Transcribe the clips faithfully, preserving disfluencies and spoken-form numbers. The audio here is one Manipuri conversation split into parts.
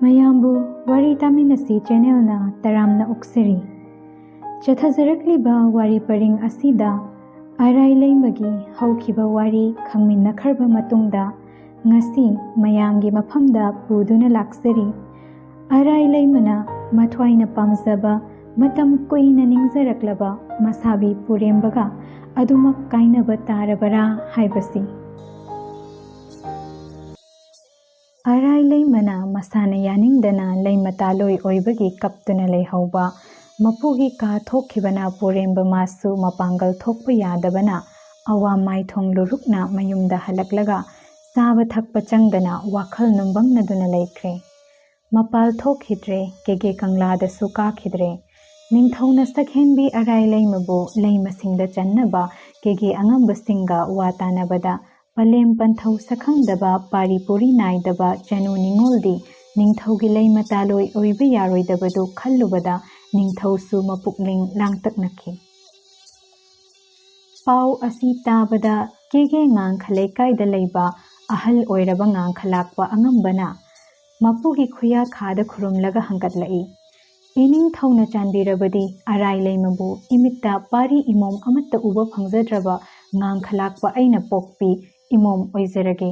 ꯃꯌꯥꯝꯕꯨ ꯋꯥꯔꯤ ꯇꯥꯃꯤꯟꯅꯁꯤ ꯆꯦꯅꯦꯜꯅ ꯇꯔꯥꯝꯅ ꯑꯣꯛꯆꯔꯤ꯫ ꯆꯠꯊꯖꯔꯛꯂꯤꯕ ꯋꯥꯔꯤ ꯄꯔꯤꯡ ꯑꯁꯤꯗ ꯑꯔꯥꯏ ꯂꯩꯃꯒꯤ ꯍꯧꯈꯤꯕ ꯋꯥꯔꯤ ꯈꯪꯃꯤꯟꯅꯈ꯭ꯔꯕ ꯃꯇꯨꯡꯗ, ꯉꯁꯤ ꯃꯌꯥꯝꯒꯤ ꯃꯐꯝꯗ ꯄꯨꯗꯨꯅ ꯂꯥꯛꯆꯔꯤ꯫ ꯑꯔꯥꯏ ꯂꯩꯃꯅ ꯃꯊ꯭ꯋꯥꯏꯅ ꯄꯥꯝꯖꯕ, ꯃꯇꯝ ꯀꯨꯏꯅ ꯅꯤꯡꯖꯔꯛꯂꯕ ꯃꯁꯥꯕꯤ ꯄꯨꯔꯦꯝꯕꯒ ꯑꯗꯨꯃꯛ ꯀꯥꯏꯅꯕ ꯇꯥꯔꯕꯔꯥ ꯍꯥꯏꯕꯁꯤ꯫ ꯑꯔꯥꯏ ꯂꯩꯃꯅ ꯃꯁꯥꯅ ꯌꯥꯅꯤꯡꯗꯅ ꯂꯩꯃꯇꯥꯂꯣꯏ ꯑꯣꯏꯕꯒꯤ ꯀꯞꯇꯨꯅ ꯂꯩꯍꯧꯕ ꯃꯄꯨꯒꯤ ꯀꯥ ꯊꯣꯛꯈꯤꯕꯅ ꯄꯨꯔꯦꯝꯕ ꯃꯥꯁꯨ ꯃꯄꯥꯡꯒꯜ ꯊꯣꯛꯄ ꯌꯥꯗꯕꯅ ꯑꯋꯥ ꯃꯥꯏꯊꯣꯡ ꯂꯨꯔꯨꯛꯅ ꯃꯌꯨꯝꯗ ꯍꯜꯂꯛꯂꯒ ꯆꯥꯕ ꯊꯛꯄ ꯆꯪꯗꯅ ꯋꯥꯈꯜ ꯅꯨꯡꯕꯪꯅꯗꯨꯅ ꯂꯩꯈ꯭ꯔꯦ꯫ ꯃꯄꯥꯜ ꯊꯣꯛꯈꯤꯗ꯭ꯔꯦ, ꯀꯦꯒꯦ ꯀꯪꯂꯥꯗꯁꯨ ꯀꯥꯈꯤꯗ꯭ꯔꯦ꯫ ꯅꯤꯡꯊꯧꯅ ꯁꯛꯍꯦꯟꯕꯤ ꯑꯔꯥꯏ ꯂꯩꯃꯕꯨ ꯂꯩꯃꯁꯤꯡꯗ ꯆꯟꯅꯕ ꯀꯦꯒꯦ ꯑꯉꯝꯕꯁꯤꯡꯒ ꯋꯥ ꯇꯥꯅꯕꯗ ꯄꯂꯦꯝ ꯄꯟꯊꯧ ꯁꯛꯈꯪꯗꯕ, ꯄꯥꯔꯤ ꯄꯨꯔꯤ ꯅꯥꯏꯗꯕ ꯆꯅꯨ ꯅꯤꯉꯣꯜꯗꯤ ꯅꯤꯡꯊꯧꯒꯤ ꯂꯩꯃꯇꯥꯂꯣꯏ ꯑꯣꯏꯕ ꯌꯥꯔꯣꯏꯗꯕꯗꯨ ꯈꯜꯂꯨꯕꯗ ꯅꯤꯡꯊꯧꯁꯨ ꯃꯄꯨꯛꯅꯤꯡ ꯂꯥꯡꯇꯛꯅꯈꯤ꯫ ꯄꯥꯎ ꯑꯁꯤ ꯇꯥꯕꯗ ꯀꯦꯒꯦ ꯉꯥꯡꯈ ꯂꯩꯀꯥꯏꯗ ꯂꯩꯕ ꯑꯍꯜ ꯑꯣꯏꯔꯕ ꯉꯥꯡꯈ ꯂꯥꯛꯄ ꯑꯉꯝꯕꯅ ꯃꯄꯨꯒꯤ ꯈꯨꯌꯥꯈꯥꯗ ꯈꯨꯔꯨꯝꯂꯒ ꯍꯪꯒꯠꯂꯛꯏ, "ꯏꯅꯤꯡꯊꯧꯅ ꯆꯥꯟꯕꯤꯔꯕꯗꯤ ꯑꯔꯥꯏ ꯂꯩꯃꯕꯨ ꯏꯃꯤꯠꯇ ꯄꯥꯔꯤ ꯏꯃꯣꯝ ꯑꯃꯠꯇ ꯎꯕ ꯐꯪꯖꯗ꯭ꯔꯕ ꯉꯥꯡꯈ ꯂꯥꯛꯄ ꯑꯩꯅ ꯄꯣꯛꯄꯤ ꯏꯃꯣꯝ ꯑꯣꯏꯖꯔꯒꯦ꯫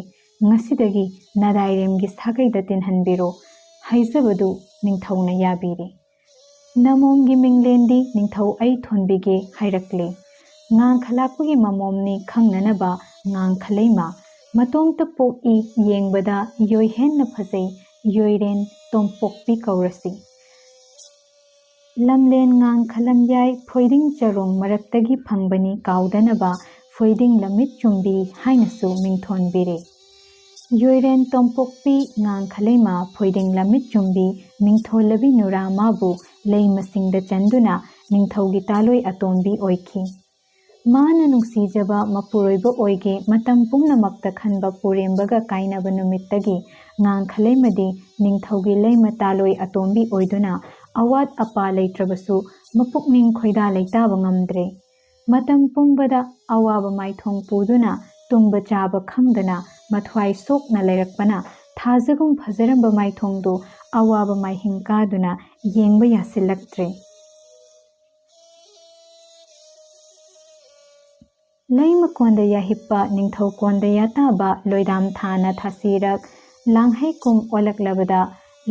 ꯉꯁꯤꯗꯒꯤ ꯅꯗꯥꯏꯔꯦꯝꯒꯤ ꯁꯥꯒꯩꯗ ꯇꯤꯟꯍꯟꯕꯤꯔꯣ꯫ ꯍꯥꯏꯖꯕꯗꯨ ꯅꯤꯡꯊꯧꯅ ꯌꯥꯕꯤꯔꯦ꯫ ꯅꯃꯣꯝꯒꯤ ꯃꯤꯡꯂꯦꯟꯗꯤ ꯅꯤꯡꯊꯧ ꯑꯩ ꯊꯣꯟꯕꯤꯒꯦ" ꯍꯥꯏꯔꯛꯂꯦ꯫ ꯉꯥꯡꯈ ꯂꯥꯛꯄꯒꯤ ꯃꯃꯣꯝꯅꯤ ꯈꯪꯅꯅꯕ ꯉꯥꯡꯈ ꯂꯩꯃ꯫ ꯃꯇꯣꯝꯇ ꯄꯣꯛꯏ, ꯌꯦꯡꯕꯗ ꯌꯣꯏꯍꯦꯟꯅ ꯐꯖꯩ, ꯌꯣꯏꯔꯦꯟ ꯇꯣꯝꯄꯣꯛꯄꯤ ꯀꯧꯔꯁꯤ꯫ ꯂꯝꯂꯦꯟ ꯉꯥꯡꯈ ꯂꯝꯌꯥꯏ ꯐꯣꯏꯗꯤꯡ ꯆꯔꯣꯡ ꯃꯔꯛꯇꯒꯤ ꯐꯪꯕꯅꯤ ꯀꯥꯎꯗꯅꯕ ꯐꯣꯏꯗꯤꯡ ꯂꯝꯃꯤꯠ ꯆꯨꯝꯕꯤ ꯍꯥꯏꯅꯁꯨ ꯃꯤꯡꯊꯣꯟꯕꯤꯔꯦ꯫ ꯌꯣꯏꯔꯦꯟ ꯇꯣꯝꯄꯣꯛꯄꯤ ꯉꯥꯡꯈ ꯂꯩꯃ ꯐꯣꯏꯗꯤꯡ ꯂꯝꯃꯤꯠ ꯆꯨꯝꯕꯤ ꯃꯤꯡꯊꯣꯜꯂꯕꯤ ꯅꯨꯔꯥ ꯃꯥꯕꯨ ꯂꯩꯃꯁꯤꯡꯗ ꯆꯟꯗꯨꯅ ꯅꯤꯡꯊꯧꯒꯤ ꯇꯥꯂꯣꯏ ꯑꯇꯣꯝꯕꯤ ꯑꯣꯏꯈꯤ꯫ ꯃꯥꯅ ꯅꯨꯡꯁꯤꯖꯕ ꯃꯄꯨꯔꯣꯏꯕ ꯑꯣꯏꯒꯦ ꯃꯇꯝ ꯄꯨꯝꯅꯃꯛꯇ ꯈꯟꯕ ꯄꯨꯔꯦꯝꯕꯒ ꯀꯥꯏꯅꯕ ꯅꯨꯃꯤꯠꯇꯒꯤ ꯉꯥꯡꯈ ꯂꯩꯃꯗꯤ ꯅꯤꯡꯊꯧꯒꯤ ꯂꯩꯃ ꯇꯥꯂꯣꯏ ꯑꯇꯣꯝꯕꯤ ꯑꯣꯏꯗꯨꯅ ꯑꯋꯥꯠ ꯑꯄꯥ ꯂꯩꯇ꯭ꯔꯕꯁꯨ ꯃꯄꯨꯛꯅꯤꯡ ꯈꯣꯏꯗꯥ ꯂꯩꯇꯥꯕ ꯉꯝꯗ꯭ꯔꯦ꯫ ꯃꯇꯝ ꯄꯨꯝꯕꯗ ꯑꯋꯥꯕ ꯃꯥꯏꯊꯣꯡ ꯄꯨꯗꯨꯅ ꯇꯨꯝꯕ ꯆꯥꯕ ꯈꯪꯗꯅ ꯃꯊ꯭ꯋꯥꯏ ꯁꯣꯛꯅ ꯂꯩꯔꯛꯄꯅ ꯊꯥꯖꯒꯨꯝ ꯐꯖꯔꯝꯕ ꯃꯥꯏꯊꯣꯡꯗꯨ ꯑꯋꯥꯕ ꯃꯥꯏꯍꯤꯡ ꯀꯥꯗꯨꯅ ꯌꯦꯡꯕ ꯌꯥꯁꯤꯜꯂꯛꯇ꯭ꯔꯦ꯫ ꯂꯩꯃ ꯀꯣꯟꯗ ꯌꯥꯍꯤꯞꯄ ꯅꯤꯡꯊꯧ ꯀꯣꯟꯗ ꯌꯥꯇꯥꯕ ꯂꯣꯏꯗꯥꯝ ꯊꯥꯅ ꯊꯥꯁꯤꯔꯛ ꯂꯥꯡꯍꯩ ꯀꯨꯝ ꯑꯣꯜꯂꯛꯂꯕꯗ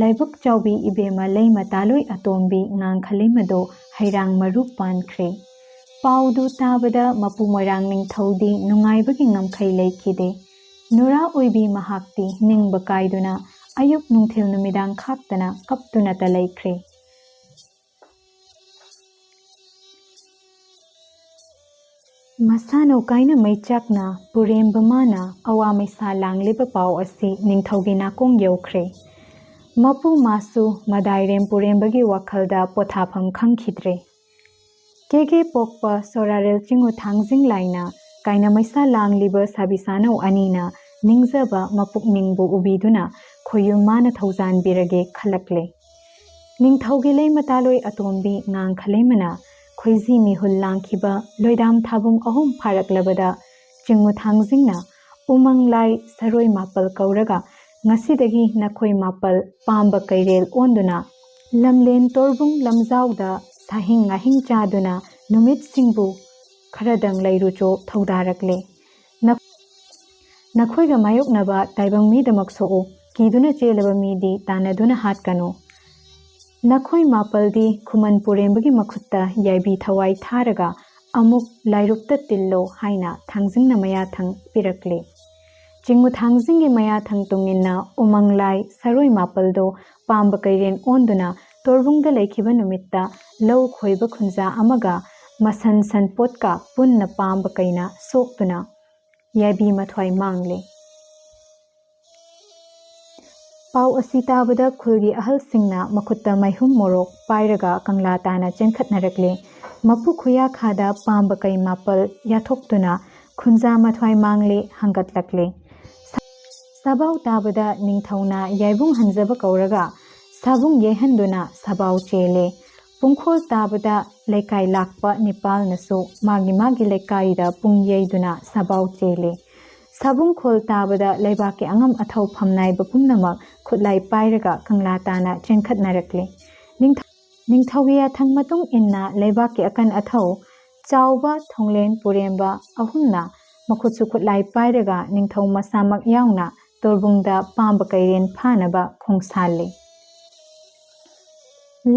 ꯂꯥꯏꯕꯛ ꯆꯥꯎꯕꯤ ꯏꯕꯦꯝꯃ ꯂꯩꯃ ꯇꯥꯂꯣꯏ ꯑꯇꯣꯝꯕꯤ ꯉꯥꯡꯈꯂꯤꯃꯗꯣ ꯍꯩꯔꯥꯡ ꯃꯔꯨ ꯄꯥꯟꯈ꯭ꯔꯦ꯫ ꯄꯥꯎꯗꯨ ꯇꯥꯕꯗ ꯃꯄꯨ ꯃꯣꯏꯔꯥꯡ ꯅꯤꯡꯊꯧꯗꯤ ꯅꯨꯡꯉꯥꯏꯕꯒꯤ ꯉꯝꯈꯩ ꯂꯩꯈꯤꯗꯦ꯫ ꯅꯨꯔꯥ ꯑꯣꯏꯕꯤ ꯃꯍꯥꯛꯇꯤ ꯅꯤꯡꯕ ꯀꯥꯏꯗꯨꯅ ꯑꯌꯨꯛ ꯅꯨꯡꯊꯤꯜ ꯅꯨꯃꯤꯗꯥꯡ ꯈꯥꯛꯇꯅ ꯀꯞꯇꯨꯅꯇ ꯂꯩꯈ꯭ꯔꯦ꯫ ꯃꯁꯥꯅꯧ ꯀꯥꯏꯅ ꯃꯩꯆꯥꯛꯅ ꯄꯨꯔꯦꯝꯕ ꯃꯥꯅ ꯑꯋꯥ ꯃꯩꯁꯥ ꯂꯥꯡꯂꯤꯕ ꯄꯥꯎ ꯑꯁꯤ ꯅꯤꯡꯊꯧꯒꯤ ꯅꯥꯀꯣꯡ ꯌꯧꯈ꯭ꯔꯦ꯫ ꯃꯄꯨ ꯃꯥꯁꯨ ꯃꯗꯥꯏꯔꯦꯝ ꯄꯨꯔꯦꯝꯕꯒꯤ ꯋꯥꯈꯜꯗ ꯄꯣꯊꯥꯐꯝ ꯈꯪꯈꯤꯗ꯭ꯔꯦ꯫ ꯀꯦꯒꯦ ꯄꯣꯛꯄ ꯁꯣꯔꯥꯔꯦꯜ ꯆꯤꯡꯉꯨ ꯊꯥꯡꯖꯤꯡ ꯂꯥꯏꯅ ꯀꯥꯏꯅ ꯃꯩꯁꯥ ꯂꯥꯡꯂꯤꯕ ꯁꯥꯕꯤ ꯁꯥꯅꯧ ꯑꯅꯤꯅ ꯅꯤꯡꯖꯕ ꯃꯄꯨꯛꯅꯤꯡꯕꯨ ꯎꯕꯤꯗꯨꯅ ꯈꯣꯏꯌꯨꯝ ꯃꯥꯅ ꯊꯧꯖꯥꯟꯕꯤꯔꯒꯦ ꯈꯜꯂꯛꯂꯦ꯫ ꯅꯤꯡꯊꯧꯒꯤ ꯂꯩꯃ ꯇꯥꯂꯣꯏ ꯑꯇꯣꯝꯕꯤ ꯉꯥꯡꯈ ꯂꯩꯃꯅ ꯈꯣꯏꯖꯤ ꯃꯤꯍꯨꯜ ꯂꯥꯡꯈꯤꯕ ꯂꯣꯏꯗꯥꯝ ꯊꯥꯕꯨꯡ ꯑꯍꯨꯝ ꯐꯥꯔꯛꯂꯕꯗ ꯆꯤꯡꯉꯨ ꯊꯥꯡꯖꯤꯡꯅ ꯎꯃꯪ ꯂꯥꯏ ꯁꯔꯣꯏ ꯃꯥꯄꯜ ꯀꯧꯔꯒ ꯉꯁꯤꯗꯒꯤ ꯅꯈꯣꯏ ꯃꯥꯄꯜ ꯄꯥꯝꯕ ꯀꯩꯔꯦꯜ ꯑꯣꯟꯗꯨꯅ ꯂꯝꯂꯦꯟ ꯇꯣꯔꯕꯨꯡ ꯂꯝꯖꯥꯎꯗ ꯁꯥꯍꯤꯡ ꯉꯥꯍꯤꯡ ꯆꯥꯗꯨꯅ ꯅꯨꯃꯤꯠꯁꯤꯡꯕꯨ ꯈꯔꯗꯪ ꯂꯩꯔꯨꯆꯣ ꯊꯧꯗꯥꯔꯛꯂꯦ꯫ ꯅ-, ꯅꯈꯣꯏꯒ ꯃꯥꯌꯣꯛꯅꯕ ꯇꯥꯏꯕꯪ ꯃꯤꯗꯃꯛ ꯁꯣꯛꯎ, ꯀꯤꯗꯨꯅ ꯆꯦꯜꯂꯕ ꯃꯤꯗꯤ ꯇꯥꯟꯅꯗꯨꯅ ꯍꯥꯠꯀꯅꯨ꯫ ꯅꯈꯣꯏ ꯃꯥꯄꯜꯗꯤ ꯈꯨꯃꯟ ꯄꯨꯔꯦꯝꯕꯒꯤ ꯃꯈꯨꯠꯇ ꯌꯥꯏꯕꯤ ꯊꯋꯥꯏ ꯊꯥꯔꯒ ꯑꯃꯨꯛ ꯂꯥꯏꯔꯨꯞꯇ ꯇꯤꯜꯂꯣ ꯍꯥꯏꯅ ꯊꯥꯡꯖꯤꯡꯅ ꯃꯌꯥꯊꯪ ꯄꯤꯔꯛꯂꯦ꯫ ꯆꯤꯡꯉꯨ ꯊꯥꯡꯖꯤꯡꯒꯤ ꯃꯌꯥꯊꯪ ꯇꯨꯡꯏꯟꯅ ꯎꯃꯪ ꯂꯥꯏ ꯁꯔꯣꯏ ꯃꯥꯄꯜꯗꯣ ꯄꯥꯝꯕ ꯀꯩꯔꯦꯟ ꯑꯣꯟꯗꯨꯅ ꯇꯣꯔꯕꯨꯡꯗ ꯂꯩꯈꯤꯕ ꯅꯨꯃꯤꯠꯇ ꯂꯧ ꯈꯣꯏꯕ ꯈꯨꯟꯖꯥ ꯑꯃꯒ ꯃꯁꯟ ꯁꯟꯄꯣꯠꯀ ꯄꯨꯟꯅ ꯄꯥꯝꯕ ꯀꯩꯅ ꯁꯣꯛꯇꯨꯅ ꯌꯥꯏꯕꯤ ꯃꯊ꯭ꯋꯥꯏ ꯃꯥꯡꯂꯦ꯫ ꯄꯥꯎ ꯑꯁꯤ ꯇꯥꯕꯗ ꯈꯨꯜꯒꯤ ꯑꯍꯜꯁꯤꯡꯅ ꯃꯈꯨꯠꯇ ꯃꯩꯍꯨꯝ ꯃꯣꯔꯣꯛ ꯄꯥꯏꯔꯒ ꯀꯪꯂꯥ ꯇꯥꯅ ꯆꯦꯟꯈꯠꯅꯔꯛꯂꯦ꯫ ꯃꯄꯨ ꯈꯨꯌꯥꯈꯥꯗ ꯄꯥꯝꯕ ꯀꯩ ꯃꯥꯄꯜ ꯌꯥꯊꯣꯛꯇꯨꯅ ꯈꯨꯟꯖꯥ ꯃꯊ꯭ꯋꯥꯏ ꯃꯥꯡꯂꯦ ꯍꯪꯒꯠꯂꯛꯂꯦ꯫ ꯁꯥꯕꯥꯎ ꯇꯥꯕꯗ ꯅꯤꯡꯊꯧꯅ ꯌꯥꯏꯕꯨꯡ ꯍꯟꯖꯕ ꯀꯧꯔꯒ ꯁꯥꯕꯨꯡ ꯌꯩꯍꯟꯗꯨꯅ ꯁꯥꯕꯥꯎ ꯆꯦꯜꯂꯦ꯫ ꯄꯨꯡꯈꯣꯜ ꯇꯥꯕꯗ ꯂꯩꯀꯥꯏ ꯂꯥꯛꯄ ꯅꯤꯄꯥꯜꯅꯁꯨ ꯃꯥꯒꯤ ꯃꯥꯒꯤ ꯂꯩꯀꯥꯏꯗ ꯄꯨꯡ ꯌꯩꯗꯨꯅ ꯁꯥꯕꯥꯎ ꯆꯦꯜꯂꯦ꯫ ꯁꯥꯕꯨꯡ ꯈꯣꯜ ꯇꯥꯕꯗ ꯂꯩꯕꯥꯛꯀꯤ ꯑꯉꯝ ꯑꯊꯧ ꯐꯝꯅꯥꯏꯕ ꯄꯨꯝꯅꯃꯛ ꯈꯨꯠꯂꯥꯏ ꯄꯥꯏꯔꯒ ꯀꯪꯂꯥ ꯇꯥꯅ ꯆꯦꯟꯈꯠꯅꯔꯛꯂꯤ꯫ ꯅꯤꯡꯊꯧ-, ꯅꯤꯡꯊꯧꯒꯤ ꯌꯥꯊꯪ ꯃꯇꯨꯡ ꯏꯟꯅ ꯂꯩꯕꯥꯛꯀꯤ ꯑꯀꯟ ꯑꯊꯧ ꯆꯥꯎꯕ ꯊꯣꯡꯂꯦꯟ ꯄꯨꯔꯦꯝꯕ ꯑꯍꯨꯝꯅ ꯃꯈꯨꯠꯁꯨ ꯈꯨꯠꯂꯥꯏ ꯄꯥꯏꯔꯒ ꯅꯤꯡꯊꯧ ꯃꯁꯥꯃꯛ ꯌꯥꯎꯅ ꯇꯣꯔꯕꯨꯡꯗ ꯄꯥꯝꯕ ꯀꯩꯔꯦꯟ ꯐꯥꯅꯕ ꯈꯣꯡꯁꯥꯜꯂꯤ꯫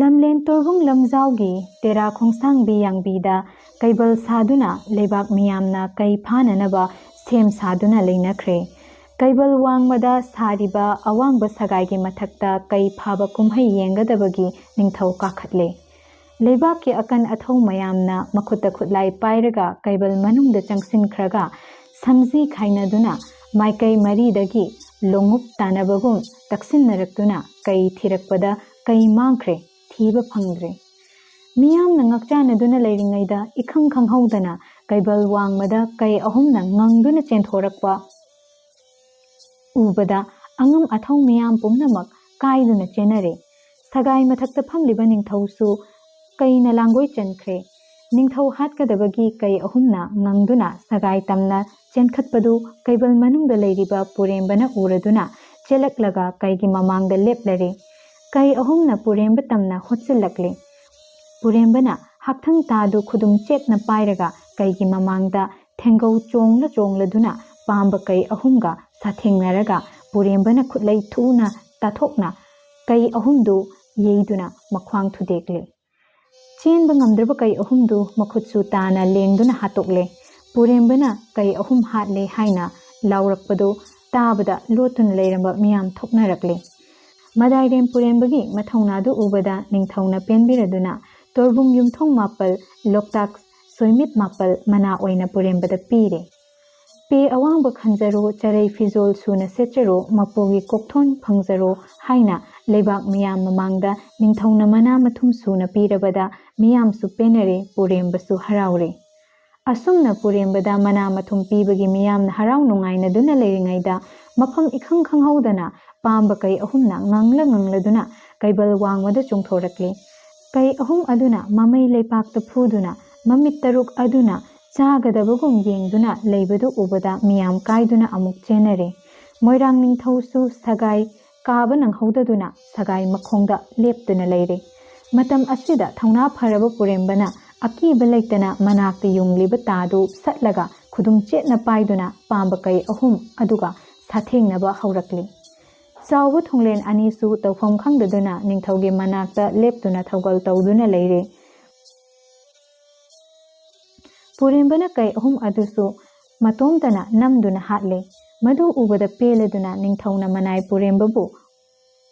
ꯂꯝꯂꯦꯟ ꯇꯣꯔꯕꯨꯡ ꯂꯝꯖꯥꯎꯒꯤ ꯇꯦꯔꯥ ꯈꯣꯡꯁꯥꯡꯕꯤ ꯌꯥꯡꯕꯤꯗ ꯀꯩꯕꯜ ꯁꯥꯗꯨꯅ ꯂꯩꯕꯥꯛ ꯃꯤꯌꯥꯝꯅ ꯀꯩ ꯐꯥꯅꯅꯕ ꯁꯦꯝ ꯁꯥꯗꯨꯅ ꯂꯩꯅꯈ꯭ꯔꯦ꯫ ꯀꯩꯕꯜ ꯋꯥꯡꯃꯗ ꯁꯥꯔꯤꯕ ꯑꯋꯥꯡꯕ ꯁꯒꯥꯏꯒꯤ ꯃꯊꯛꯇ ꯀꯩ ꯐꯥꯕ ꯀꯨꯝꯍꯩ ꯌꯦꯡꯒꯗꯕꯒꯤ ꯅꯤꯡꯊꯧ ꯀꯥꯈꯠꯂꯦ꯫ ꯂꯩꯕꯥꯛꯀꯤ ꯑꯀꯟ ꯑꯊꯧ ꯃꯌꯥꯝꯅ ꯃꯈꯨꯠꯇ ꯈꯨꯠꯂꯥꯏ ꯄꯥꯏꯔꯒ ꯀꯩꯕꯜ ꯃꯅꯨꯡꯗ ꯆꯪꯁꯤꯟꯈ꯭ꯔꯒ ꯁꯝꯖꯤ ꯈꯥꯏꯅꯗꯨꯅ ꯃꯥꯏꯀꯩ ꯃꯔꯤꯗꯒꯤ ꯂꯣꯡꯎꯞ ꯇꯥꯅꯕꯒꯨꯝ ꯇꯛꯁꯤꯟꯅꯔꯛꯇꯨꯅ ꯀꯩ ꯊꯤꯔꯛꯄꯗ ꯀꯩ ꯃꯥꯡꯈ꯭ꯔꯦ, ꯊꯤꯕ ꯐꯪꯗ꯭ꯔꯦ꯫ ꯃꯤꯌꯥꯝꯅ ꯉꯛꯆꯥꯅꯗꯨꯅ ꯂꯩꯔꯤꯉꯩꯗ ꯏꯈꯪ ꯈꯪꯍꯧꯗꯅ ꯀꯩꯕꯜ ꯋꯥꯡꯃꯗ ꯀꯩ ꯑꯍꯨꯝꯅ ꯉꯪꯗꯨꯅ ꯆꯦꯟꯊꯣꯔꯛꯄ ꯎꯕꯗ ꯑꯉꯝ ꯑꯊꯧ ꯃꯤꯌꯥꯝ ꯄꯨꯝꯅꯃꯛ ꯀꯥꯏꯗꯨꯅ ꯆꯦꯟꯅꯔꯦ꯫ ꯁꯒꯥꯏ ꯃꯊꯛꯇ ꯐꯝꯂꯤꯕ ꯅꯤꯡꯊꯧꯁꯨ ꯀꯩꯅ ꯂꯥꯡꯒꯣꯏ ꯆꯟꯈ꯭ꯔꯦ꯫ ꯅꯤꯡꯊꯧ ꯍꯥꯠꯀꯗꯕꯒꯤ ꯀꯩ ꯑꯍꯨꯝꯅ ꯉꯪꯗꯨꯅ ꯁꯒꯥꯏ ꯇꯝꯅ ꯆꯦꯟꯈꯠꯄꯗꯨ ꯀꯩꯕꯜ ꯃꯅꯨꯡꯗ ꯂꯩꯔꯤꯕ ꯄꯨꯔꯦꯝꯕꯅ ꯎꯔꯗꯨꯅ ꯆꯦꯜꯂꯛꯂꯒ ꯀꯩꯒꯤ ꯃꯃꯥꯡꯗ ꯂꯦꯞꯂꯔꯦ꯫ ꯀꯩ ꯑꯍꯨꯝꯅ ꯄꯨꯔꯦꯝꯕ ꯇꯝꯅ ꯍꯣꯠꯆꯤꯜꯂꯛꯂꯦ꯫ ꯄꯨꯔꯦꯝꯕꯅ ꯍꯛꯊꯪ ꯇꯥꯗꯨ ꯈꯨꯗꯨꯝ ꯆꯦꯠꯅ ꯄꯥꯏꯔꯒ ꯀꯩꯒꯤ ꯃꯃꯥꯡꯗ ꯊꯦꯡꯒꯧ ꯆꯣꯡꯂ ꯆꯣꯡꯂꯗꯨꯅ ꯄꯥꯝꯕ ꯀꯩ ꯑꯍꯨꯝꯒ ꯁꯥꯊꯦꯡꯅꯔꯒ ꯄꯨꯔꯦꯝꯕꯅ ꯈꯨꯠꯂꯩ ꯊꯨꯅ ꯇꯥꯊꯣꯛꯅ ꯀꯩ ꯑꯍꯨꯝꯗꯨ ꯌꯩꯗꯨꯅ ꯃꯈ꯭ꯋꯥꯡ ꯊꯨꯗꯦꯛꯂꯦ꯫ ꯆꯦꯟꯕ ꯉꯝꯗ꯭ꯔꯕ ꯀꯩ ꯑꯍꯨꯝꯗꯨ ꯃꯈꯨꯠꯁꯨ ꯇꯥꯅ ꯂꯦꯡꯗꯨꯅ ꯍꯥꯠꯇꯣꯛꯂꯦ꯫ ꯄꯨꯔꯦꯝꯕꯅ ꯀꯩ ꯑꯍꯨꯝ ꯍꯥꯠꯂꯦ ꯍꯥꯏꯅ ꯂꯥꯎꯔꯛꯄꯗꯨ ꯇꯥꯕꯗ ꯂꯣꯠꯇꯨꯅ ꯂꯩꯔꯝꯕ ꯃꯤꯌꯥꯝ ꯊꯣꯛꯅꯔꯛꯂꯦ꯫ ꯃꯗꯥꯏꯔꯦꯝ ꯄꯨꯔꯦꯝꯕꯒꯤ ꯃꯊꯧꯅꯥꯗꯨ ꯎꯕꯗ ꯅꯤꯡꯊꯧꯅ ꯄꯦꯟꯕꯤꯔꯗꯨꯅ ꯇꯣꯔꯕꯨꯡ ꯌꯨꯝꯊꯣꯡ ꯃꯥꯄꯜ, ꯂꯣꯛꯇꯥꯛ ꯁꯣꯏꯃꯤꯠ ꯃꯥꯄꯜ ꯃꯅꯥ ꯑꯣꯏꯅ ꯄꯨꯔꯦꯝꯕꯗ ꯄꯤꯔꯦ꯫ ꯄꯦ ꯑꯋꯥꯡꯕ ꯈꯟꯖꯔꯣ, ꯆꯔꯩ ꯐꯤꯖꯣꯜ ꯁꯨꯅ ꯁꯦꯠꯆꯔꯣ, ꯃꯄꯨꯒꯤ ꯀꯣꯛꯊꯣꯟ ꯐꯪꯖꯔꯣ ꯍꯥꯏꯅ ꯂꯩꯕꯥꯛ ꯃꯤꯌꯥꯝ ꯃꯃꯥꯡꯗ ꯅꯤꯡꯊꯧꯅ ꯃꯅꯥ ꯃꯊꯨꯝ ꯁꯨꯅ ꯄꯤꯔꯕꯗ ꯃꯤꯌꯥꯝꯁꯨ ꯄꯦꯟꯅꯔꯦ, ꯄꯨꯔꯦꯝꯕꯁꯨ ꯍꯔꯥꯎꯔꯦ꯫ ꯑꯁꯨꯝꯅ ꯄꯨꯔꯦꯝꯕꯗ ꯃꯅꯥ ꯃꯊꯨꯝ ꯄꯤꯕꯒꯤ ꯃꯤꯌꯥꯝꯅ ꯍꯔꯥꯎ ꯅꯨꯡꯉꯥꯏꯅꯗꯨꯅ ꯂꯩꯔꯤꯉꯩꯗ ꯃꯐꯝ ꯏꯈꯪ ꯈꯪꯍꯧꯗꯅ ꯄꯥꯝꯕ ꯀꯩ ꯑꯍꯨꯝꯅ ꯉꯪꯂ ꯉꯪꯂꯗꯨꯅ ꯀꯩꯕꯜ ꯋꯥꯡꯃꯗ ꯆꯣꯡꯊꯣꯔꯛꯂꯦ꯫ ꯀꯩ ꯑꯍꯨꯝ ꯑꯗꯨꯅ ꯃꯃꯩ ꯂꯩꯄꯥꯛꯇ ꯐꯨꯗꯨꯅ ꯃꯃꯤꯠ ꯇꯔꯨꯛ ꯑꯗꯨꯅ ꯆꯥꯒꯗꯕꯒꯨꯝ ꯌꯦꯡꯗꯨꯅ ꯂꯩꯕꯗꯨ ꯎꯕꯗ ꯃꯤꯌꯥꯝ ꯀꯥꯏꯗꯨꯅ ꯑꯃꯨꯛ ꯆꯦꯟꯅꯔꯦ꯫ ꯃꯣꯏꯔꯥꯡ ꯅꯤꯡꯊꯧꯁꯨ ꯁꯒꯥꯏ ꯀꯥꯕ ꯅꯪꯍꯧꯗꯗꯨꯅ ꯁꯒꯥꯏ ꯃꯈꯣꯡꯗ ꯂꯦꯞꯇꯨꯅ ꯂꯩꯔꯦ꯫ ꯃꯇꯝ ꯑꯁꯤꯗ ꯊꯧꯅꯥ ꯐꯔꯕ ꯄꯨꯔꯦꯝꯕꯅ ꯑꯀꯤꯕ ꯂꯩꯇꯅ ꯃꯅꯥꯛꯇ ꯌꯨꯡꯂꯤꯕ ꯇꯥꯗꯨ ꯁꯠꯂꯒ ꯈꯨꯗꯨꯝ ꯆꯦꯠꯅ ꯄꯥꯏꯗꯨꯅ ꯄꯥꯝꯕ ꯀꯩ ꯑꯍꯨꯝ ꯑꯗꯨꯒ ꯁꯥꯊꯦꯡꯅꯕ ꯍꯧꯔꯛꯂꯤ꯫ ꯆꯥꯎꯕ ꯊꯣꯡꯂꯦꯟ ꯑꯅꯤꯁꯨ ꯇꯧꯐꯝ ꯈꯪꯗꯗꯨꯅ ꯅꯤꯡꯊꯧꯒꯤ ꯃꯅꯥꯛꯇ ꯂꯦꯞꯇꯨꯅ ꯊꯧꯒꯜ ꯇꯧꯗꯨꯅ ꯂꯩꯔꯦ꯫ ꯄꯨꯔꯦꯝꯕꯅ ꯀꯩ ꯑꯍꯨꯝ ꯑꯗꯨꯁꯨ ꯃꯇꯣꯝꯇꯅ ꯅꯝꯗꯨꯅ ꯍꯥꯠꯂꯦ꯫ ꯃꯗꯨ ꯎꯕꯗ ꯄꯦꯜꯂꯗꯨꯅ ꯅꯤꯡꯊꯧꯅ ꯃꯅꯥꯏ ꯄꯨꯔꯦꯝꯕꯕꯨ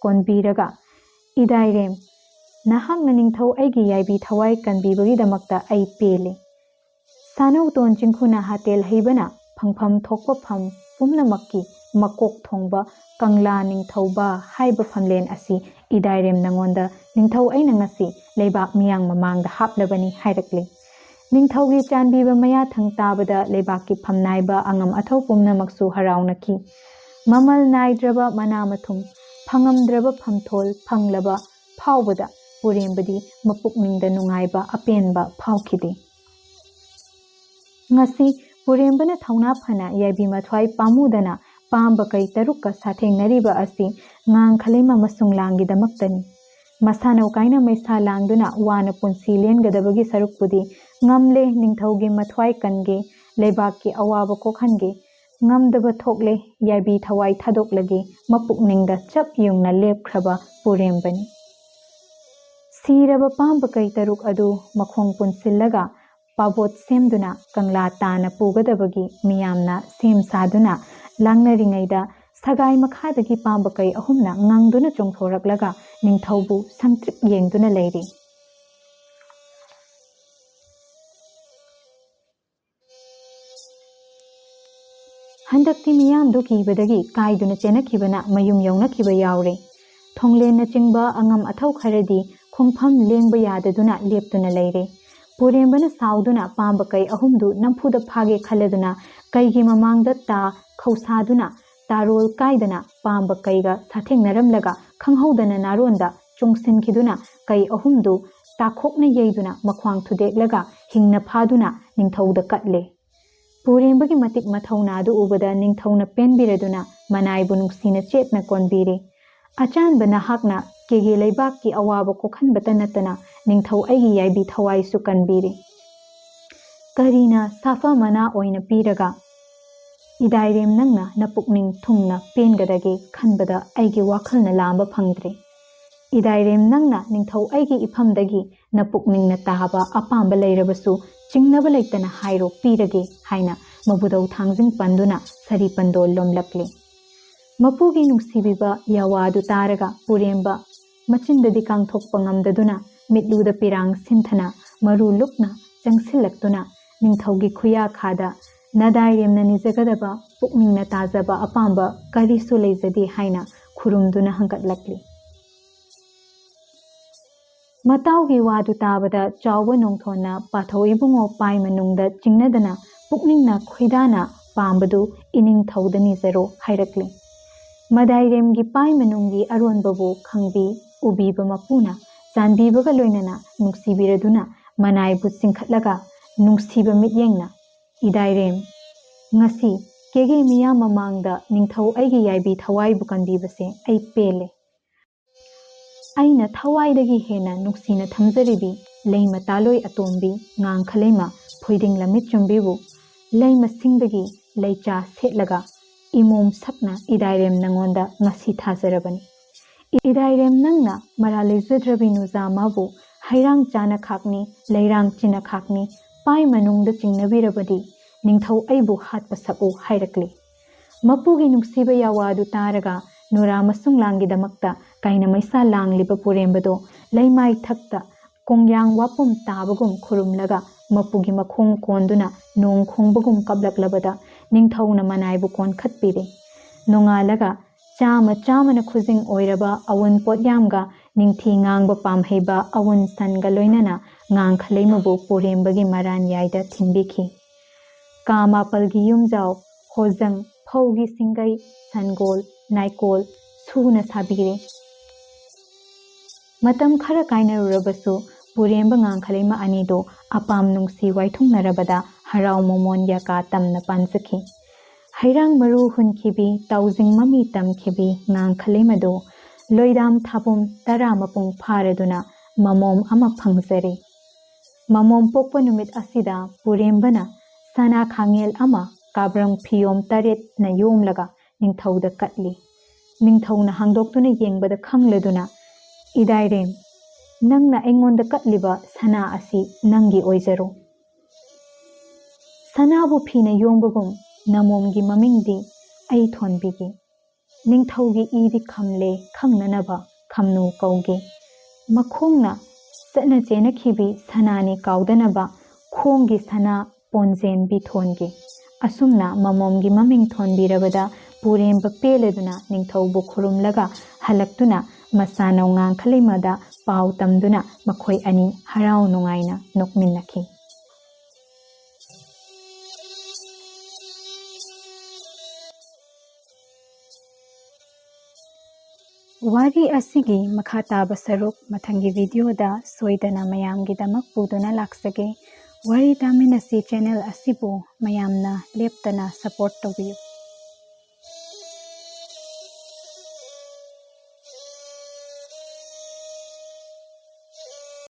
ꯀꯣꯟꯕꯤꯔꯒ, "ꯏꯗꯥꯏꯔꯦꯝ, ꯅꯍꯥꯛꯅ ꯅꯤꯡꯊꯧ ꯑꯩꯒꯤ ꯌꯥꯏꯕꯤ ꯊꯋꯥꯏ ꯀꯟꯕꯤꯕꯒꯤꯗꯃꯛꯇ ꯑꯩ ꯄꯦꯜꯂꯦ꯫ ꯁꯥꯅꯧꯇꯣꯟ ꯆꯤꯡꯈꯨꯅ ꯍꯥꯇꯦꯜ ꯍꯩꯕꯅ ꯐꯪꯐꯝ ꯊꯣꯛꯄ ꯐꯝ ꯄꯨꯝꯅꯃꯛꯀꯤ ꯃꯀꯣꯛ ꯊꯣꯡꯕ ꯀꯪꯂꯥ ꯅꯤꯡꯊꯧꯕ ꯍꯥꯏꯕ ꯐꯝꯂꯦꯟ ꯑꯁꯤ ꯏꯗꯥꯏꯔꯦꯝ ꯅꯉꯣꯟꯗ ꯅꯤꯡꯊꯧ ꯑꯩꯅ ꯉꯁꯤ ꯂꯩꯕꯥꯛ ꯃꯤꯌꯥꯝ ꯃꯃꯥꯡꯗ ꯍꯥꯞꯂꯕꯅꯤ" ꯍꯥꯏꯔꯛꯂꯤ꯫ ꯅꯤꯡꯊꯧꯒꯤ ꯆꯥꯟꯕꯤꯕ ꯃꯌꯥꯊꯪ ꯇꯥꯕꯗ ꯂꯩꯕꯥꯛꯀꯤ ꯐꯝꯅꯥꯏꯕ ꯑꯉꯝ ꯑꯊꯧ ꯄꯨꯝꯅꯃꯛꯁꯨ ꯍꯔꯥꯎꯅꯈꯤ꯫ ꯃꯃꯜ ꯅꯥꯏꯗ꯭ꯔꯕ ꯃꯅꯥ ꯃꯊꯨꯝ, ꯐꯪꯉꯝꯗ꯭ꯔꯕ ꯐꯝꯊꯣꯜ ꯐꯪꯂꯕ ꯐꯥꯎꯕꯗ ꯄꯨꯔꯦꯝꯕꯗꯤ ꯃꯄꯨꯛꯅꯤꯡꯗ ꯅꯨꯡꯉꯥꯏꯕ ꯑꯄꯦꯟꯕ ꯐꯥꯎꯈꯤꯗꯦ꯫ ꯉꯁꯤ ꯄꯨꯔꯦꯝꯕꯅ ꯊꯧꯅꯥ ꯐꯅ ꯌꯥꯏꯕꯤ ꯃꯊ꯭ꯋꯥꯏ ꯄꯥꯝꯃꯨꯗꯅ ꯄꯥꯝꯕ ꯀꯩ ꯇꯔꯨꯛꯀ ꯁꯥꯊꯦꯡꯅꯔꯤꯕ ꯑꯁꯤ ꯉꯥꯡ ꯈꯂꯩꯃ ꯃꯁꯨꯡ ꯂꯥꯡꯒꯤꯗꯃꯛꯇꯅꯤ꯫ ꯃꯁꯥꯅꯧ ꯀꯥꯏꯅ ꯃꯩꯁꯥ ꯂꯥꯡꯗꯨꯅ ꯋꯥꯅ ꯄꯨꯟꯁꯤ ꯂꯦꯟꯒꯗꯕꯒꯤ ꯁꯔꯨꯛꯄꯨꯗꯤ ꯉꯝꯂꯦ ꯅꯤꯡꯊꯧꯒꯤ ꯃꯊ꯭ꯋꯥꯏ ꯀꯟꯒꯦ, ꯂꯩꯕꯥꯛꯀꯤ ꯑꯋꯥꯕ ꯀꯣꯛꯍꯟꯒꯦ, ꯉꯝꯗꯕ ꯊꯣꯛꯂꯦ ꯌꯥꯏꯕꯤ ꯊꯋꯥꯏ ꯊꯥꯗꯣꯛꯂꯒꯦ ꯃꯄꯨꯛꯅꯤꯡꯗ ꯆꯞ ꯌꯨꯡꯅ ꯂꯦꯞꯈ꯭ꯔꯕ ꯄꯨꯔꯦꯝꯕꯅꯤ꯫ ꯁꯤꯔꯕ ꯄꯥꯝꯕ ꯀꯩ ꯇꯔꯨꯛ ꯑꯗꯨ ꯃꯈꯣꯡ ꯄꯨꯟꯁꯤꯜꯂꯒ ꯄꯥꯕꯣꯠ ꯁꯦꯝꯗꯨꯅ ꯀꯪꯂꯥ ꯇꯥꯅ ꯄꯨꯒꯗꯕꯒꯤ ꯃꯤꯌꯥꯝꯅ ꯁꯦꯝ ꯁꯥꯗꯨꯅ ꯂꯥꯡꯅꯔꯤꯉꯩꯗ ꯁꯒꯥꯏ ꯃꯈꯥꯗꯒꯤ ꯄꯥꯝꯕ ꯀꯩ ꯑꯍꯨꯝꯅ ꯉꯪꯗꯨꯅ ꯆꯣꯡꯊꯣꯔꯛꯂꯒ ꯅꯤꯡꯊꯧꯕꯨ ꯁꯪꯇ꯭ꯔꯤꯛ ꯌꯦꯡꯗꯨꯅ ꯂꯩꯔꯤ꯫ ꯍꯟꯗꯛꯇꯤ ꯃꯤꯌꯥꯝꯗꯨ ꯀꯤꯕꯗꯒꯤ ꯀꯥꯏꯗꯨꯅ ꯆꯦꯟꯅꯈꯤꯕꯅ ꯃꯌꯨꯝ ꯌꯧꯅꯈꯤꯕ ꯌꯥꯎꯔꯦ꯫ ꯊꯣꯡꯂꯦꯟꯅꯆꯤꯡꯕ ꯑꯉꯝ ꯑꯊꯧ ꯈꯔꯗꯤ ꯈꯣꯡꯐꯝ ꯂꯦꯡꯕ ꯌꯥꯗꯗꯨꯅ ꯂꯦꯞꯇꯨꯅ ꯂꯩꯔꯦ꯫ ꯄꯨꯔꯦꯝꯕꯅ ꯁꯥꯎꯗꯨꯅ ꯄꯥꯝꯕ ꯀꯩ ꯑꯍꯨꯝꯗꯨ ꯅꯝꯐꯨꯗ ꯐꯥꯒꯦ ꯈꯜꯂꯗꯨꯅ ꯀꯩꯒꯤ ꯃꯃꯥꯡꯗ ꯇꯥ ꯈꯧꯁꯥꯗꯨꯅ ꯇꯥꯔꯣꯜ ꯀꯥꯏꯗꯅ ꯄꯥꯝꯕ ꯀꯩꯒ ꯁꯥꯊꯦꯡꯅꯔꯝꯂꯒ ꯈꯪꯍꯧꯗꯅ ꯅꯥꯔꯣꯟꯗ ꯆꯣꯡꯁꯤꯟꯈꯤꯗꯨꯅ ꯀꯩ ꯑꯍꯨꯝꯗꯨ ꯇꯥꯈꯣꯛꯅ ꯌꯩꯗꯨꯅ ꯃꯈ꯭ꯋꯥꯡ ꯊꯨꯗꯦꯛꯂꯒ ꯍꯤꯡꯅ ꯐꯥꯗꯨꯅ ꯅꯤꯡꯊꯧꯗ ꯀꯠꯂꯦ꯫ ꯄꯨꯔꯦꯝꯕꯒꯤ ꯃꯇꯤꯛ ꯃꯊꯧꯅꯥꯗꯨ ꯎꯕꯗ ꯅꯤꯡꯊꯧꯅ ꯄꯦꯟꯕꯤꯔꯗꯨꯅ ꯃꯅꯥꯏꯕꯨ ꯅꯨꯡꯁꯤꯅ ꯆꯦꯠꯅ ꯀꯣꯟꯕꯤꯔꯦ꯫ "ꯑꯆꯥꯟꯕ ꯅꯍꯥꯛꯅ ꯀꯦꯒꯦ ꯂꯩꯕꯥꯛꯀꯤ ꯑꯋꯥꯕ ꯀꯣꯛꯍꯟꯕꯇ ꯅꯠꯇꯅ ꯅꯤꯡꯊꯧ ꯑꯩꯒꯤ ꯌꯥꯏꯕꯤ ꯊꯋꯥꯏꯁꯨ ꯀꯟꯕꯤꯔꯦ꯫ ꯀꯔꯤꯅ ꯁꯥꯐ ꯃꯅꯥ ꯑꯣꯏꯅ ꯄꯤꯔꯒ ꯏꯗꯥꯏꯔꯦꯝ ꯅꯪꯅ ꯅꯄꯨꯛꯅꯤꯡ ꯊꯨꯡꯅ ꯄꯦꯟꯒꯗꯒꯦ ꯈꯟꯕꯗ ꯑꯩꯒꯤ ꯋꯥꯈꯜꯅ ꯂꯥꯝꯕ ꯐꯪꯗ꯭ꯔꯦ꯫ ꯏꯗꯥꯏꯔꯦꯝ ꯅꯪꯅ ꯅꯤꯡꯊꯧ ꯑꯩꯒꯤ ꯏꯐꯝꯗꯒꯤ ꯅꯄꯨꯛꯅꯤꯡꯅ ꯇꯥꯕ ꯑꯄꯥꯝꯕ ꯂꯩꯔꯕꯁꯨ ꯆꯤꯡꯅꯕ ꯂꯩꯇꯅ ꯍꯥꯏꯔꯣ, ꯄꯤꯔꯒꯦ" ꯍꯥꯏꯅ ꯃꯕꯨꯗꯧ ꯊꯥꯡꯖꯤꯡ ꯄꯟꯗꯨꯅ ꯁꯥꯔꯤ ꯄꯟꯗꯣꯜ ꯂꯣꯝꯂꯛꯂꯦ꯫ ꯃꯄꯨꯒꯤ ꯅꯨꯡꯁꯤꯕꯤꯕ ꯌꯥꯋꯥꯗꯨ ꯇꯥꯔꯒ ꯄꯨꯔꯦꯝꯕ ꯃꯆꯤꯟꯗꯗꯤ ꯀꯥꯡꯊꯣꯛꯄ ꯉꯝꯗꯗꯨꯅ ꯃꯤꯠꯂꯨꯗ ꯄꯤꯔꯥꯡ ꯁꯤꯟꯊꯅ ꯃꯔꯨ ꯂꯨꯞꯅ ꯆꯪꯁꯤꯜꯂꯛꯇꯨꯅ ꯅꯤꯡꯊꯧꯒꯤ ꯈꯨꯌꯥꯈꯥꯗ "ꯅꯗꯥꯏꯔꯦꯝꯅ ꯅꯤꯖꯒꯗꯕ ꯄꯨꯛꯅꯤꯡꯅ ꯇꯥꯖꯕ ꯑꯄꯥꯝꯕ ꯀꯔꯤꯁꯨ ꯂꯩꯖꯗꯦ" ꯍꯥꯏꯅ ꯈꯨꯔꯨꯝꯗꯨꯅ ꯍꯪꯒꯠꯂꯛꯂꯤ꯫ ꯃꯇꯥꯎꯒꯤ ꯋꯥꯗꯨ ꯇꯥꯕꯗ ꯆꯥꯎꯕ ꯅꯣꯡꯊꯣꯟꯅ "ꯄꯥꯊꯧ ꯏꯕꯨꯡꯉꯣ ꯄꯥꯏ ꯃꯅꯨꯡꯗ ꯆꯤꯡꯅꯗꯅ ꯄꯨꯛꯅꯤꯡꯅ ꯈꯣꯏꯗꯥꯅ ꯄꯥꯝꯕꯗꯨ ꯏꯅꯤꯡꯊꯧꯗ ꯅꯤꯖꯔꯣ" ꯍꯥꯏꯔꯛꯂꯤ꯫ ꯃꯗꯥꯏꯔꯦꯝꯒꯤ ꯄꯥꯏ ꯃꯅꯨꯡꯒꯤ ꯑꯔꯣꯟꯕꯕꯨ ꯈꯪꯕꯤ ꯎꯕꯤꯕ ꯃꯄꯨꯅ ꯆꯥꯟꯕꯤꯕꯒ ꯂꯣꯏꯅꯅ ꯅꯨꯡꯁꯤꯕꯤꯔꯗꯨꯅ ꯃꯅꯥꯏꯕꯨ ꯆꯤꯡꯈꯠꯂꯒ ꯅꯨꯡꯁꯤꯕ ꯃꯤꯠꯌꯦꯡꯅ "ꯏꯗꯥꯏꯔꯦꯝ, ꯉꯁꯤ ꯀꯦꯒꯦ ꯃꯤꯌꯥꯝ ꯃꯃꯥꯡꯗ ꯅꯤꯡꯊꯧ ꯑꯩꯒꯤ ꯌꯥꯏꯕꯤ ꯊꯋꯥꯏꯕꯨ ꯀꯟꯕꯤꯕꯁꯦ ꯑꯩ ꯄꯦꯜꯂꯦ꯫ ꯑꯩꯅ ꯊꯋꯥꯏꯗꯒꯤ ꯍꯦꯟꯅ ꯅꯨꯡꯁꯤꯅ ꯊꯝꯖꯔꯤꯕꯤ ꯂꯩꯃ ꯇꯥꯂꯣꯏ ꯑꯇꯣꯝꯕꯤ ꯉꯥꯡꯈꯂꯩꯃ ꯐꯣꯏꯗꯤꯡ ꯂꯝꯃꯤꯠ ꯆꯨꯝꯕꯤꯕꯨ ꯂꯩꯃꯁꯤꯡꯗꯒꯤ ꯂꯩꯆꯥ ꯁꯦꯠꯂꯒ ꯏꯃꯣꯝ ꯁꯛꯅ ꯏꯗꯥꯏꯔꯦꯝ ꯅꯉꯣꯟꯗ ꯉꯁꯤ ꯊꯥꯖꯔꯕꯅꯤ꯫ ꯏꯗꯥꯏꯔꯦꯝ ꯅꯪꯅ ꯃꯔꯥ ꯂꯩꯖꯗ꯭ꯔꯕꯤ ꯅꯨꯖꯥ ꯃꯥꯕꯨ ꯍꯩꯔꯥꯡ ꯆꯥꯅ ꯈꯥꯛꯅꯤ, ꯂꯩꯔꯥꯡ ꯆꯤꯅ ꯈꯥꯛꯅꯤ, ꯄꯥꯏ ꯃꯅꯨꯡꯗ ꯆꯤꯡꯅꯕꯤꯔꯕꯗꯤ ꯅꯤꯡꯊꯧ ꯑꯩꯕꯨ ꯍꯥꯠꯄ ꯁꯛꯎ" ꯍꯥꯏꯔꯛꯂꯤ꯫ ꯃꯄꯨꯒꯤ ꯅꯨꯡꯁꯤꯕ ꯌꯥꯋꯥꯗꯨ ꯇꯥꯔꯒ ꯅꯨꯔꯥ ꯃꯁꯨꯡ ꯂꯥꯡꯒꯤꯗꯃꯛꯇ ꯀꯥꯏꯅ ꯃꯩꯁꯥ ꯂꯥꯡꯂꯤꯕ ꯄꯨꯔꯦꯝꯕꯗꯣ ꯂꯩꯃꯥꯏ ꯊꯛꯇ ꯀꯣꯡꯌꯥꯡ ꯋꯥꯄꯨꯝ ꯇꯥꯕꯒꯨꯝ ꯈꯨꯔꯨꯝꯂꯒ ꯃꯄꯨꯒꯤ ꯃꯈꯣꯡ ꯀꯣꯟꯗꯨꯅ ꯅꯣꯡ ꯈꯣꯡꯕꯒꯨꯝ ꯀꯞꯂꯛꯂꯕꯗ ꯅꯤꯡꯊꯧꯅ ꯃꯅꯥꯏꯕꯨ ꯀꯣꯟꯈꯠꯄꯤꯔꯦ꯫ ꯅꯣꯡꯉꯥꯜꯂꯒ ꯆꯥꯃ ꯆꯥꯃꯅ ꯈꯨꯖꯤꯡ ꯑꯣꯏꯔꯕ ꯑꯋꯨꯟ ꯄꯣꯠꯌꯥꯝꯒ ꯅꯤꯡꯊꯤ ꯉꯥꯡꯕ ꯄꯥꯝꯍꯩꯕ ꯑꯋꯨꯟ ꯁꯟꯒ ꯂꯣꯏꯅꯅ ꯉꯥꯡꯈꯂꯩꯃꯕꯨ ꯄꯨꯔꯦꯝꯕꯒꯤ ꯃꯔꯥꯟ ꯌꯥꯏꯗ ꯊꯤꯟꯕꯤꯈꯤ꯫ ꯀꯥ ꯃꯥꯄꯜꯒꯤ ꯌꯨꯝꯖꯥꯎ, ꯍꯣꯖꯪ, ꯐꯧꯒꯤ ꯁꯤꯡꯒꯩ, ꯁꯟꯒꯣꯜ, ꯅꯥꯏꯀꯣꯜ ꯁꯨꯅ ꯁꯥꯕꯤꯔꯦ꯫ ꯃꯇꯝ ꯈꯔ ꯀꯥꯏꯅꯔꯨꯔꯕꯁꯨ ꯄꯨꯔꯦꯝꯕ ꯉꯥꯡꯈꯂꯩꯃ ꯑꯅꯤꯗꯨ ꯑꯄꯥꯝ ꯅꯨꯡꯁꯤ ꯋꯥꯏꯊꯨꯡꯅꯔꯕꯗ ꯍꯔꯥꯎ ꯃꯣꯃꯣꯟ ꯌꯥꯀꯥ ꯇꯝꯅ ꯄꯥꯟꯖꯈꯤ꯫ ꯍꯩꯔꯥꯡ ꯃꯔꯨ ꯍꯨꯟꯈꯤꯕꯤ, ꯇꯥꯎꯖꯤꯡ ꯃꯃꯤ ꯇꯝꯈꯤꯕꯤ ꯉꯥꯡꯈꯂꯩꯃꯗꯨ ꯂꯣꯏꯗꯥꯝ ꯊꯥꯕꯨꯝ ꯇꯔꯥ ꯃꯄꯨꯡ ꯐꯥꯔꯗꯨꯅ ꯃꯃꯣꯝ ꯑꯃ ꯐꯪꯖꯔꯦ꯫ ꯃꯃꯣꯝ ꯄꯣꯛꯄ ꯅꯨꯃꯤꯠ ꯑꯁꯤꯗ ꯄꯨꯔꯦꯝꯕꯅ ꯁꯅꯥ ꯈꯥꯡꯉꯦꯜ ꯑꯃ ꯀꯥꯕ꯭ꯔꯪ ꯐꯤꯌꯣꯝ ꯇꯔꯦꯠꯅ ꯌꯣꯝꯂꯒ ꯅꯤꯡꯊꯧꯗ ꯀꯠꯂꯤ꯫ ꯅꯤꯡꯊꯧꯅ ꯍꯥꯡꯗꯣꯛꯇꯨꯅ ꯌꯦꯡꯕꯗ ꯈꯪꯂꯗꯨꯅ, "ꯏꯗꯥꯏꯔꯦꯝ, ꯅꯪꯅ ꯑꯩꯉꯣꯟꯗ ꯀꯠꯂꯤꯕ ꯁꯅꯥ ꯑꯁꯤ ꯅꯪꯒꯤ ꯑꯣꯏꯖꯔꯣ꯫ ꯁꯅꯥꯕꯨ ꯐꯤꯅ ꯌꯣꯝꯕꯒꯨꯝ ꯅꯃꯣꯝꯒꯤ ꯃꯃꯤꯡꯗꯤ ꯑꯩ ꯊꯣꯟꯕꯤꯒꯦ꯫ ꯅꯤꯡꯊꯧꯒꯤ ꯏꯗꯤ ꯈꯝꯂꯦ ꯈꯪꯅꯅꯕ ꯈꯝꯅꯨ ꯀꯧꯒꯦ꯫ ꯃꯈꯣꯡꯅ ꯆꯠꯅ ꯆꯦꯟꯅꯈꯤꯕꯤ ꯁꯅꯥꯅꯤ ꯀꯥꯎꯗꯅꯕ ꯈꯣꯡꯒꯤ ꯁꯅꯥ ꯄꯣꯟꯖꯦꯟꯕꯤ ꯊꯣꯟꯒꯦ꯫" ꯑꯁꯨꯝꯅ ꯃꯃꯣꯝꯒꯤ ꯃꯃꯤꯡ ꯊꯣꯟꯕꯤꯔꯕꯗ ꯄꯨꯔꯦꯝꯕ ꯄꯦꯜꯂꯗꯨꯅ ꯅꯤꯡꯊꯧꯕꯨ ꯈꯨꯔꯨꯝꯂꯒ ꯍꯜꯂꯛꯇꯨꯅ ꯃꯆꯥꯅꯧ ꯉꯥꯡꯈꯂꯩꯃꯗ ꯄꯥꯎ ꯇꯝꯗꯨꯅ ꯃꯈꯣꯏ ꯑꯅꯤ ꯍꯔꯥꯎ ꯅꯨꯡꯉꯥꯏꯅ ꯅꯣꯛꯃꯤꯟꯅꯈꯤ꯫ ꯋꯥꯔꯤ ꯑꯁꯤꯒꯤ ꯃꯈꯥ ꯇꯥꯕ ꯁꯔꯨꯛ ꯃꯊꯪꯒꯤ ꯚꯤꯗꯤꯑꯣꯗ ꯁꯣꯏꯗꯅ ꯃꯌꯥꯝꯒꯤꯗꯃꯛ ꯄꯨꯗꯨꯅ ꯂꯥꯛꯆꯒꯦ꯫ ꯋꯥꯔꯤ ꯇꯥꯃꯤꯟꯅꯁꯤ ꯆꯦꯅꯦꯜ ꯑꯁꯤꯕꯨ ꯃꯌꯥꯝꯅ ꯂꯦꯞꯇꯅ ꯁꯄꯣꯔꯠ ꯇꯧꯕꯤꯌꯨ꯫